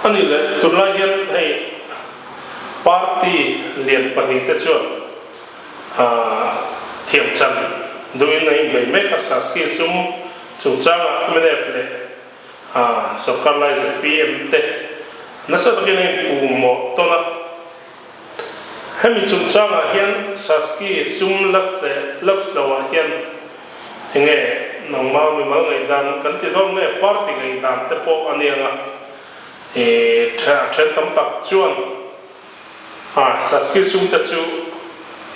A nih leh, tunlai hian hei party lian pahnihte chuan thiamchan duhin a inbei mek a, Saski sum chungchangah mnf leh sawrkar lai zpm te nasa takin a inpuhmawh tawn a. Hemi chungchangah hian Saski sum lapse leh lapse loah hian enge nangma mimal ngaihdan kan ti dawn nge party ngaihdan te pawh a nia nga i then tam tak chuan Saski sum te chu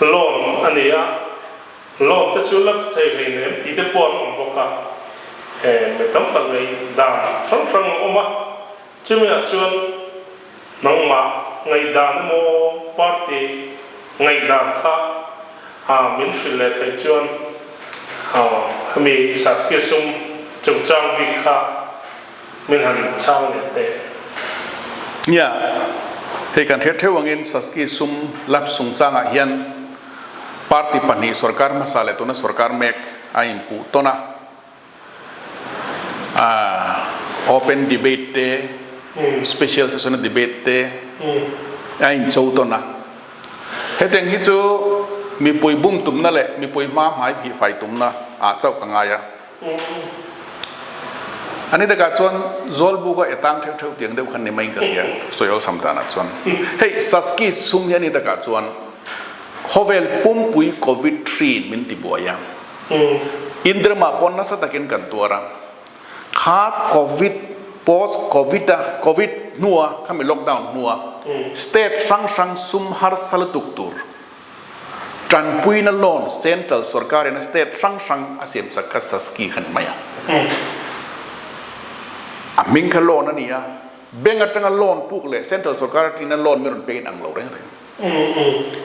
loan a ni a, loan te chu lapse thei hleinem tih te pawh an awm bawk a, mi tam tak ngaihdan hrang hrang a awm a. Chumi-ah chuan nangmah ngaihdan emaw party ngaihdan kha min hrilh leh theih chuan hemi Saskya sum chungchang bik kha min han chhang leh teh. Nia, hei kan hriat theuh angin Saskya sum lapse chungchangah hian party pahnih sorkar hmasa leh tuna sorkar mek a inpuh tawn a. Open debate te, special session a debate te a in cho tawn a. Hetiang hi chu mipui bum tumna leh mipui hma hmai phih fai tumna ah chauh ka ngai a. Ani takah chuan Zawlbuka e tang theuh theuh tiang deuh khan ni maiin ka hria, sawi awlsam danah chuan. Hei Saski sum hi ani takah chuan khawvel pumpui Covid hriin min ti buai a. Indrama pawn nasa takin kan tuar a, kha Covid, post Covid a, Covid hnua khami lockdown hnua state hrang hrang sum harsa lutuk tur tanpuina loan central sorkarin a state hrang hrang a siam sak kha Saski kha ni mai a. A hming kha loan a ni a, bank atanga loan puk leh central sorkar atangin a loan mi rawn pek in ang lo reng reng.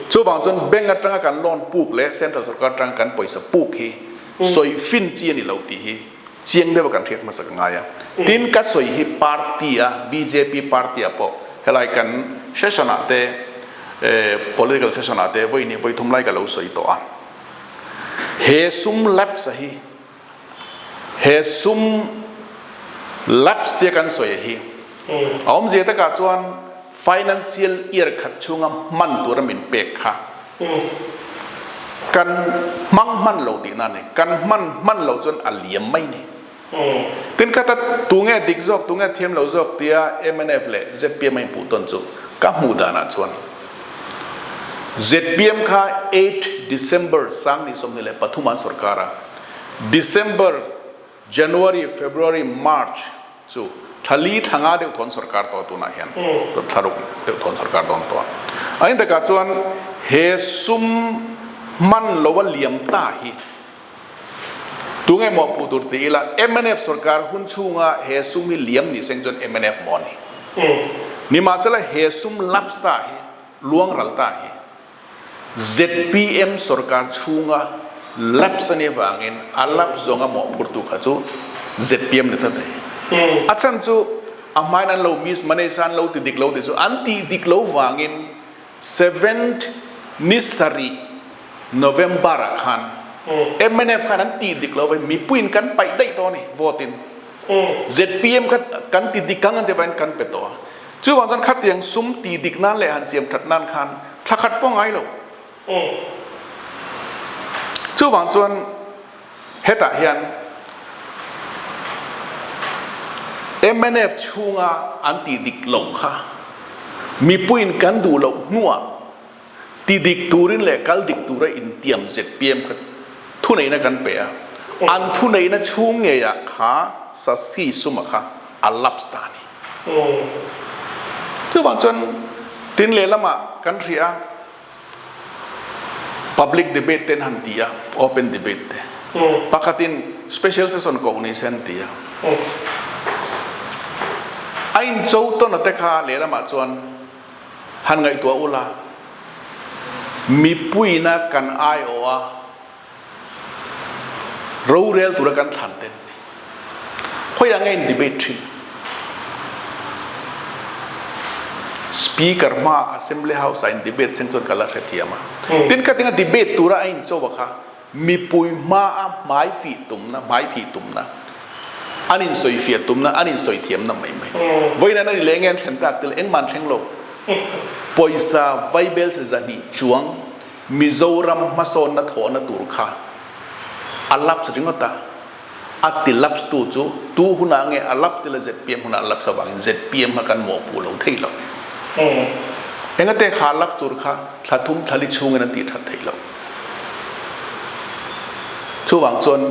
Chuvang chuan bank atanga kan loan puk leh central sorkar atanga kan pawisa puk hi sawi fin chi a ni lo tih hi chiang deuha kan hriat hmasa ka ngai a. Tin, ka sawi hi party a bjp party ah pawh helai kan session ah te political session ah te vawi hnih vawi thum lai ka lo sawi tawh a. He sum lapse hi He sum lapse tia kan sawi hi a awmzia takah chuan financial year khat chhunga hman tura min pek kha kan hmang hman lo tihna a ni. Kan hman hman lo chuan a liam mai ni. Tin khata tunge dik zawk tunge thiam lo zawk tia mnf leh zpm a inpuh tawn chu ka hmuh danah chuan zpm kha 8 December 2023 an sorkar a, December, January, February, March chu thla li thla nga deuh thawn sorkar tawh tunah hian thla ruk deuh thawn sorkar dawn tawh a. A in takah chuan he sum hman lo a liam ta hi tunge mawhpuh tur ti ila mnf sorkar hun chhunga he sum hi liam ni seng chuan mnf maw ni. Nimahsela he sum lapse ta hi luang ral ta hi Zpm sorkar chhunga lapse a nih avangin a lapse zawnga mawhphurtu kha chu zpm ni ta thei. A chhan chu a hmain an lo mismanage a, an lo ti dik lo tih chu an tih dik lo vangin seventh ni sarih November ah khan mnf khan an tih dik lo vangin mipuiin kan paih daih tawh a ni vote in. Zpm kha kan ti dik ang an ti avangin kan pe tawh a. Chuvang chuan khatiang sum tih dik nan leh han siam that nan khan thla khat pawh ngai lo. Chuvang chuan hetah hian mnf chhunga an tih dik loh kha mipuiin kan duh loh hnuah ti dik turin leh kal dik tura intiam zpm kha thuneihna kan pe a, an thuneihna chhung ngeiah kha Sasi suma kha a lapse ta a ni. Chuvang chuan tin lehlamah kan hria a, public debate te an han ti a, open debate te. Pakhatin special session koh ni se an ti a. A incho tawn te kha lehlamah chuan han ngaihtuah ula, mipuina kan aiawh a, Rorel tura kan thlan te an ni. Khawiah nge in debate thin? Speaker hma Assembly House ah in debate cheng chuan ka la hrethiam a. Tin ka tinga debate tura a in cho a kha mipui hma a hmai fih tumna, hmai phih tumna. An insawifiah tumna, an insawithiamna mai mai. Vawiin an ani leh nge an thlen tak tel engmah an thleng lo. Pawisa vaibelchhe 200 chuang Mizoram hmasawnna thawhna tur kha a lapse ringawt a, a ti lapse tu chu tu hunah nge a lapse tila zpm hunah a lapse avangin zpm kha kan mawhpuh lo thei lo. Engate kha a lapse tur kha thla thum thla li chhungin an tih that thei lo. Chuvang chuan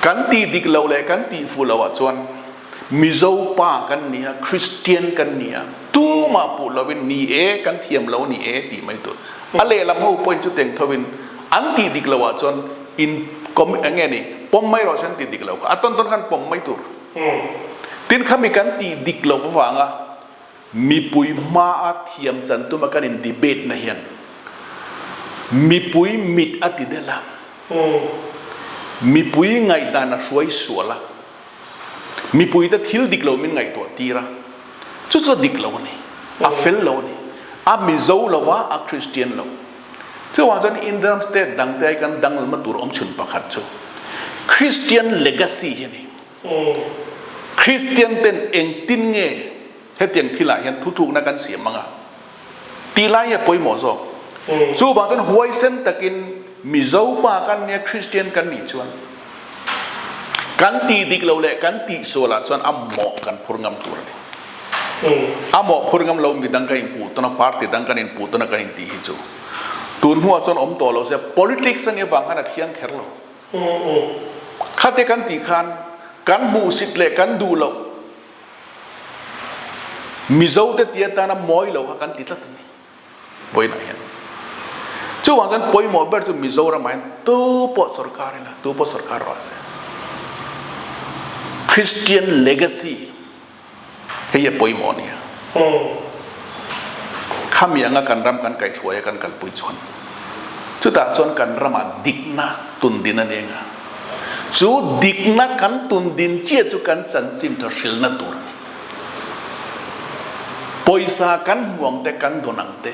kan tih dik loh leh kan tih fuh loh ah chuan Mizo pa kan ni a, Kristian kan ni a, tumah puh lovin ni e, kan thiam lo ni e tih mai tur. A lehlam ho pawhin chutiang thovin an tih dik loh ah chuan in kom eng nge ni pawm mai rawh se an tih dik loh kha a tawn tawn khan pawm mai tur. Tin khami kan tih dik loh avanga mipui hmaa thiam chan tuma kan in debate na hian mipui mit a ti del a, mipui ngaihdan a hruai sual a. Mipuite thil dik lo min ngaihtuah tir a, chu chu a dik lo a ni, a fel lo a ni, a Mizo lo va, a Kristian lo. Chuvang chuan Indian state dangte ai kan danglamna tur awm chhun pakhat chu Kristian legacy hi a ni. Kristian ten engtin nge hetiang thilah hian thuthukna kan siam ang a tih lai hi a pawimawh zawk. Chuvang chuan huaisen takin Mizo pa kan nia Kristian kan nih chuan kan tih dik lo leh kan tih sual ah chuan a mawh kan phur ngam tur a ni. A mawh phur ngam lo midang kan inpuh tawn a, party dang kan inpuh tawn a kan intih hi chu tun hnuah chuan awm tawh lo se politics a nih avang khan a thiang kher lo. Khate kan tih khan kan hmuhsit leh kan duh loh Mizo te tih atana mawi lo kha kan ti tlat a ni vawiinah hian. Chuvang chuan pawimawh ber chu Mizoramah hian tu pawh sorkar ila, tu pawh sorkar rawh se. Christian legacy hei hi a pawimawh a nia. Khami anga kan ram kan kaihhruai a kan kalpui chuan chutah chuan kan ramah dikna tundin a ni anga chu dikna kan tundin chiah chu kan chanchin tha hrilna tur a ni. Pawisa kan hmu ang te, kan dawn ang te,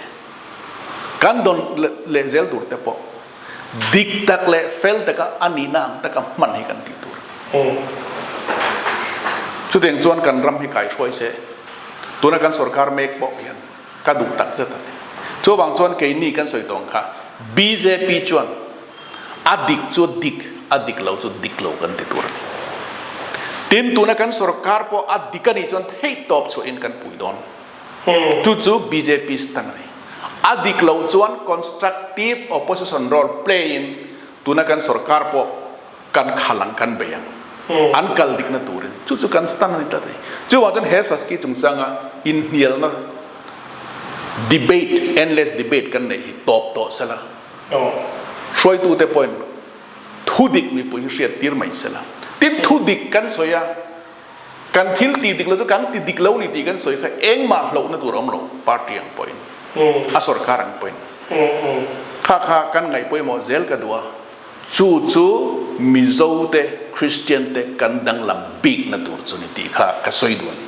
kan dawn leh zel tur te pawh dik tak leh fel taka a nihna ang taka hman hi kan tih tur a ni. Chutiang chuan kan ram hi kaihruai se, tuna kan sorkar mek pawh hian ka duh tak zet a ni. Chuvang chuan keini kan sawi tawng kha bjp chuan a dik chu dik, a dik lo chu dik lo kan ti tur a ni. Tin, tuna kan sorkar pawh a dik a nih chuan theihtawp chhuahin kan pui dawn. Chu chu bjp stand a ni. A dik loh chuan constructive opposition role play in tuna kan sorkar pawh kan khal ang, kan bei ang. An kal dikna turin. Chu chu kan stand a ni tlat a ni. Chuvang chuan he Saski chungchanga inhnialna debate, endless debate kan neih hi tawp tawh sela. Hruaitute pawhin thu dik mipui hi hriat tir mai sela. Tin, thu dik kan sawi a, kan thil tih dik lo chu kan ti dik lo ni tih kan sawi kha engmah hlauhna tur a awm lo, party ang pawhin, a sorkar ang pawhin. Kha kha kan ngaih pawimawh zel ka duh a, chu chu Mizote, Kristiante kan danglam bikna tur chu ni tih kha ka sawi duh a ni.